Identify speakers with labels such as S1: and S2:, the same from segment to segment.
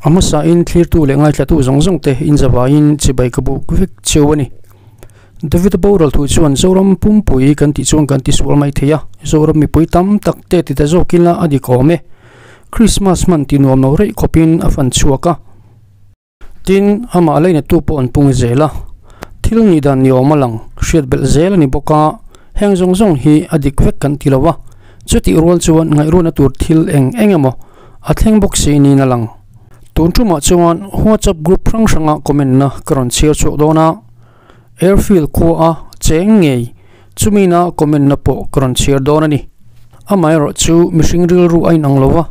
S1: A hmasain thlirtu leh ngaithlatu zawng zawng te inzavaiin chibai ka buk vek cheu a ni. David-a boral thu chuan Zoram pumpui kan tih chuan kan tisual mai thei a, Zoram mipui tam tak te ti ta zawk ila a dik awm e. Krismas hman ti nuam lo reih khawpin a fan chhuak a. Tin, amah leinatu pawh an pung zel a. Thil nih dan ni awm a lang, hriat belh zel a ni bawk a, heng zawng zawng hi a dik vek kan ti lo a. Chutih rual chuan ngaihruatna tur thil eng eng emaw a thleng bawk si niin a lang. Tun tumah chuan WhatsApp group hrang hranga comment na ka rawn chhiar chhuak dawn a, Airfield khua a cheng ngei chumina comment na pawh ka rawn chhiar dawn a ni. Amaherawh chu mihring rilru a inang lo a,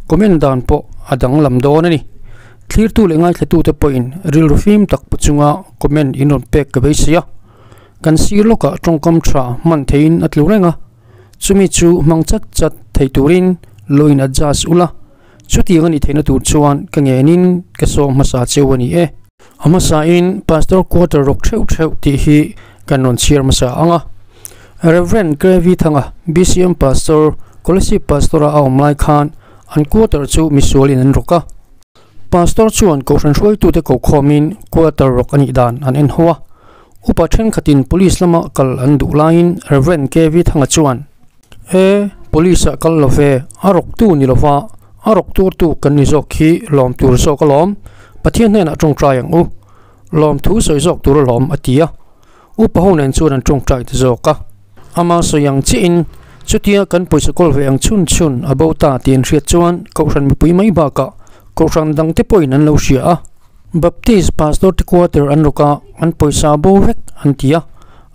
S1: comment dan pawh a danglam dawn a ni. Thlirtu leh ngaithlatute pawhin rilru fim tak pu chunga comment in rawn pek ka beisei a, kan sir lawkah tawngkam tha hman theihin a tlu reng a. Chumi chu hmang chat chat thei turin lo in adjust ula, chutiang a nih theihna tur chuan ka ngenin ka sawm hmasa cheu a ni e. A hmasain Pastor Quarter rawk theuh theuh tih hi kan rawn chhiar hmasa ang a. Rev. Krevi Thanga, BCM Pastor, Kolasib Pastor-a a awm lai khan an quarter chu misualin an rawk a. Pastor chuan Kohhran hruaitute kokhawmin quarter rawk a nih dan an en ho a. Upa thenkhatin Police lama kal an duh laiin Rev. KV Thanga chuan, E, Police ah kal lo ve, a rawktu ni lova, a rawk turtu kan ni zawk hi lawm tur zawk alawm, Pathian hnenah tawngtai ang u, lawmthu sawi zawk tur alawm a ti a. Upa ho nen chuan an tawngtai ta zawk a. Ama sawi ang chiahin, chutia kan pawisa kawl ve ang chhun chhun a bo ta tih an hriat chuan Kohhran mipui mai bakah Kohhran dangte pawhin an lo hria a. Baptist pastor te quarter an rawk a, an pawisa bo vek an ti a,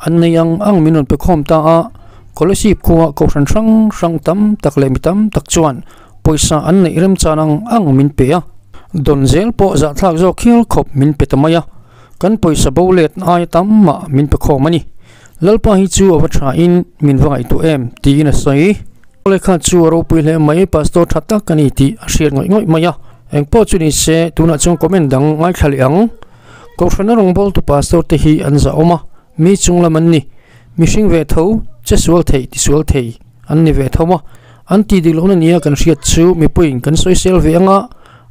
S1: an nei ang ang min rawn pe khawm ta a, Kolasib khua kohhran hrang hrang tam tak leh mi tam tak chuan pawisa an neih remchan ang ang min pe a, dawn zel pawh zahthlak zawk hial khawp min pe ta mai a, kan pawisa bo let aia tam mah min pe khawm a ni. Lalpa hi chu a va tha in min va ngaihtuah em tiin a sawi. Lehkha chu a ropui hle mai, pastor tha tak a ni tih a hriat ngawih ngawih mai a. Engpawh chu ni se, tunah chuan comment dang ngaithla leh ang. Kohhrana rawngbawltu pastor te hi an zahawm a, mi chung lam an ni. Mihring ve tho, che sual thei, ti sual thei an ni ve tho a. An tih dik lohna nia kan hriat chu mipuiin kan sawisel ve ang a,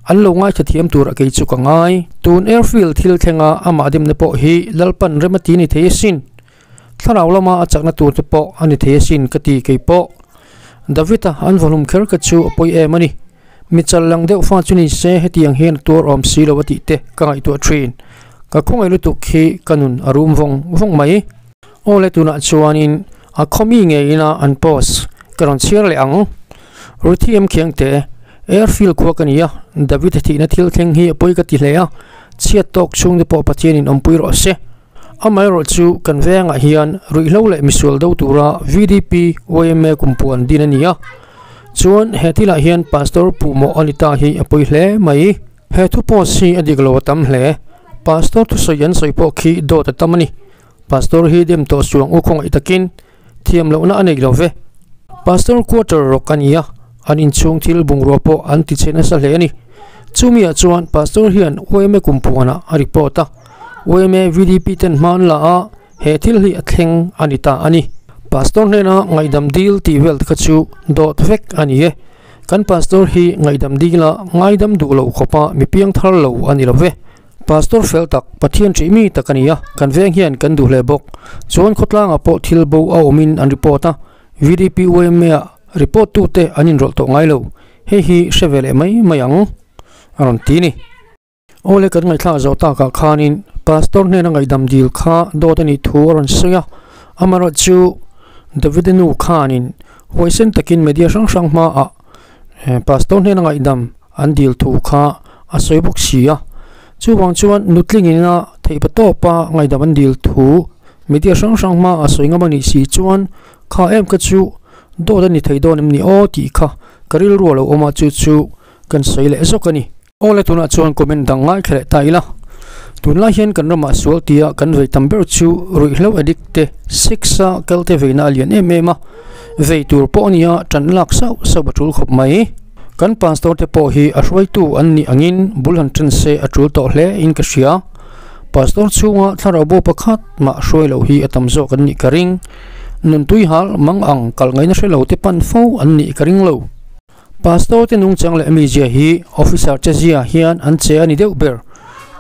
S1: an lo ngaithla thiam tur a kei chu ka ngai. Tun airfield thil thlenga amah demna pawh hi Lalpan rem a ti ni thei asin. Thlarau lama a chakna tur te pawh a ni thei asin ka ti kei pawh. David-a an vawhlum kher ka chu a pawi em a ni. Mi chal lang deuh fa chu ni se hetiang hian a tuar awm si lo a tih te ka ngaihtuah thin. Ka khawngaih lutuk hi ka nun a rum vawng vawng mai. Aw le tunah chuanin a khawmi ngeiin a an post ka rawn chhiar leh ang. Ruthi em khiang te, Airfield khua ka ni a, David-a thihna thil thleng hi a pawi ka ti hle a, chhiat tawk chhungte pawh Pathianin awmpui rawh se. Amaherawh chu kan vengah hian ruihhlo leh misual do tura VDP yma kumpuan din a ni a. Chuan he thilah hian Pastor Puhmawh a ni ta hi a pawi hle mai. He thu post hi a dik lo a tam hle. Pastor thusawi an sawi pawh khi dawt a tam a ni. Pastor hi dem tawh suang u khawngaih takin thiam lohna a nei lo ve. Pastor quarter rawk a ni a, an inchhung thil bungrua pawh an ti chhe nasa hle a ni. Chumi ah chuan Pastor hian yma kumpuanah a report a, yma VDP ten hma an la a, he thil hi a thleng a ni ta a ni. Pastor hnena ngaihdam dil tih vel te kha chu dawt vek a ni e. Kan Pastor hi ngaihdam dila ngaidam duh lo khawpa mi piangthar lo a ni lo ve. Pastor fel tak, Pathian ṭih mi tak a ni a, kan veng hian kan duh hle bawk. Chuan khawtlangah pawh thil bo a awmin an report a, VDP YMA-ah report tute an inrawlh tawh ngai lo. Hei hi hre ve leh mai mai ang, a rawn ti ni. Aw le kan ngaihthlak zawh takah khanin Pastor hnena ngaihdam dil kha dawt a nih thu a rawn sawi a, amaherawhchu Davida nu khanin huaisen takin media hrang hrang hmaah Pastor hnena ngaihdam an dil thu kha a sawi bawk si a, chuvang chuan nutling ina theihpa tawpa ngaihdam an dil thu media hrang hrang hma a sawi ngam a nih si chuan kha em kha chu dawt a ni thei dawn em ni aw tih kha ka rilru a lo awm a, chu chu kan sawi leh zawk a ni. Aw le tunah chuan comment dang ngaithla leh ta ila, tunlai hian kan ramah sual tia kan vei tam ber chu ruihhlo addict te sex a kal te veina a lian em em a, vei tur pawh a nia tan lak sauh sauh a tul khawp mai. Kan pastor te pawh hi a hruaitu an nih angin bul han tan se a tul tawh hle in ka hria. Pastor chhunga thlarau bo pakhat mah hruai loh hi a tam zawk an nih ka ring. Nuntui hal mang ang kal ngaihna hre lo te pan fo an nih ka ring lo. Pastor te nungchang leh mizia hi officer che zia hian an che a ni deuh ber.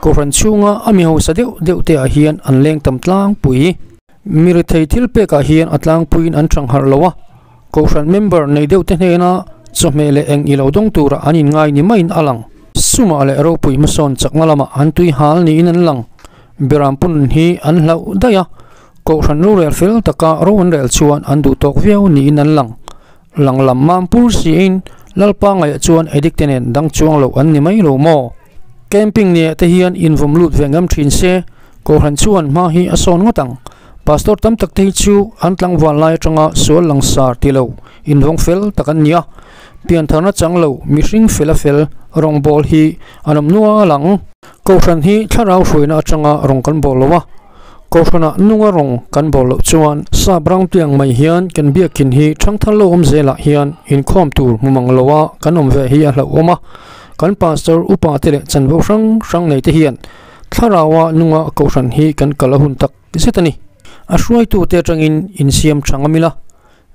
S1: Kohhran chhunga a mi hausa deuh deuh te ah hian an leng tam tlangpui. Mi rethei thil pek ah hian a tlangpuiin an thang harh lo a, kohhran member nei deuh te hnena chawhmeh leh eng ilo dawng tura an inngai ni maiin a lang. Sumah leh ropui hmasawn chakna lamah an tui hal niin an lang. Beram pun hi an hlauh daih a, kohhran rorel fel taka ro an rel chuan an duh tawk viau niin an lang. Lang lam mam pur siin Lalpa ngaihah chuan addict te nen dang chuang loh an ni mai lo maw? Camping nia te hian invawm lut ve ngam thin se, Kohhran chuan hma hi a sawn ngawt ang. Pastor tam tak te hi chu an tlangval lai atanga sual langsar ti lo invawng fel tak an ni a. Piantharna chang lo mihring fel a fel rawngbâwl hi an awm nual ang. Kohhran hi thlarau hruaina atanga rawng kan bawl lo a. Kohhranah nunga rawng kan bawl loh chuan sap rang tiang mai hian kan biakinn hi thangthar lo awm zelah hian inkhawm tur hmu mang loa kan awm ve hi a hlauhawm a. Kan pastor upa te leh chanvo hrang hrang nei te hian thlaraua nunga kohhran hi kan kal a hun tak zet a ni. A hruaitute atangin insiam tha ngam ila,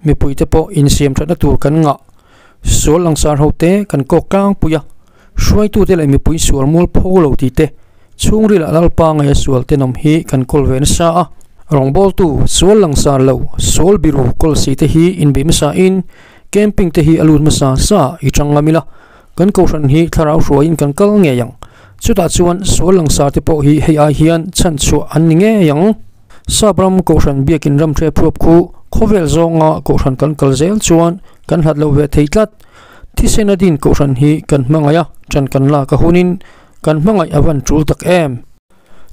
S1: mipuite pawh insiam thatna tur kan ngah. Sual langsar hote kan kawk tlangpui a, hruaitute leh mipui sual mual pho lo tih te, chhungrilah Lalpa ngaia sual tenawm hi kan kawl ve nasa a. Rawngbawltu sual langsar lo, sual biru kawl si te hi inbei hmasa in camping te hi a lut hmasa sa i tang ngam ila, kan kohhran hi thlarau hruaiin kan kal ngei ang. Chutah chuan sual langsar te pawh hi hei ai hian chhanchhuah an ni ngei ang. Sap ram Kohhran biakin ram hre phuap khu khawvel zawnga Kohhran kan kal zel chuan kan hlat lo ve thei tlat. Thisen a din Kohhran hi kan hmangaih a, ṭan kan lak a hunin kan hmangaih a van ṭul tak em.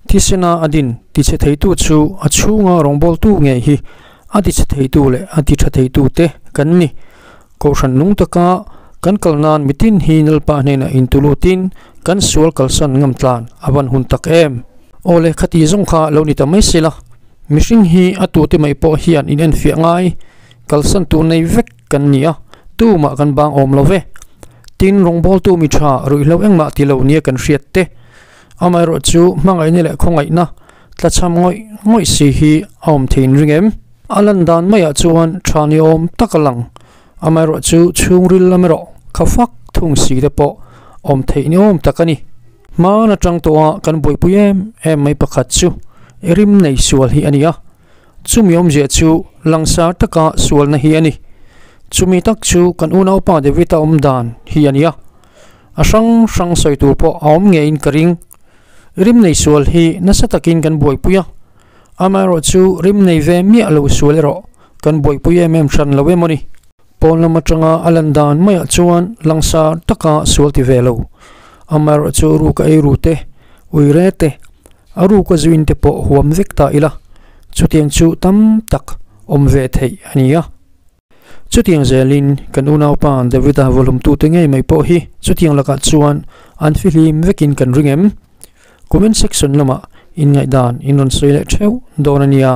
S1: Thisena a din tichhe theitu chu a chhunga rawngbawltu ngei hi a tichhe theitu leh a tiṭha theitu te kan ni. Kohhran nung taka kan kal nan mitin hi Lalpa hnenah intulutin kan sual kalsan ngam tlan a van hun tak em. Aw le khati zawng kha lo ni ta mai se la, mihring hi a tute mai pawh hian in enfiah ngai, kalsan tur nei vek kan ni a, tumah kan bang awm lo ve. Tin, rawngbawltu mi tha ruihhlo engmah ti lo nia kan hriat te, amaherawh chu hmangaihna leh khawngaihna tlachham ngawih ngawih si hi a awm theiin ring em? A lan dan maiah chuan tha ni awm tak a lang, amaherawh chu chhungril lam erawh kha fak thung si te pawh awm theih ni awm tak a ni. Hmaan atang tawha kan buaipui em em mai pakhat chu rim nei sual hi a ni a, chumi awmzia chu langsar taka sualna hi a ni. Chumi tak chu kan unaupa David-a awm dan hi a ni a, a hrang hrang sawi tur pawh a awm ngeiin ka ring. Rim nei sual hi nasa takin kan buaipui a, amaherawh chu rim nei ve miah lo sual erawh kan buaipui em em hran lo em aw ni. Pawn lam atanga a lan dan maiah chuan langsar taka sual ti ve lo. Amaherawhchu ruka ei ru te, ui re te, a ruka zuin te pawh huam vek ta ila, chutiang chu tam tak awm ve theih a ni a. Chutiang zelin kan unaupa Davida vawhlumtute ngei mai pawh hi chutiang lakah chuan an fihlim vekin kan ring em? Comment section lamah inngaihdan in rawn sawi leh theuh dawn a nia.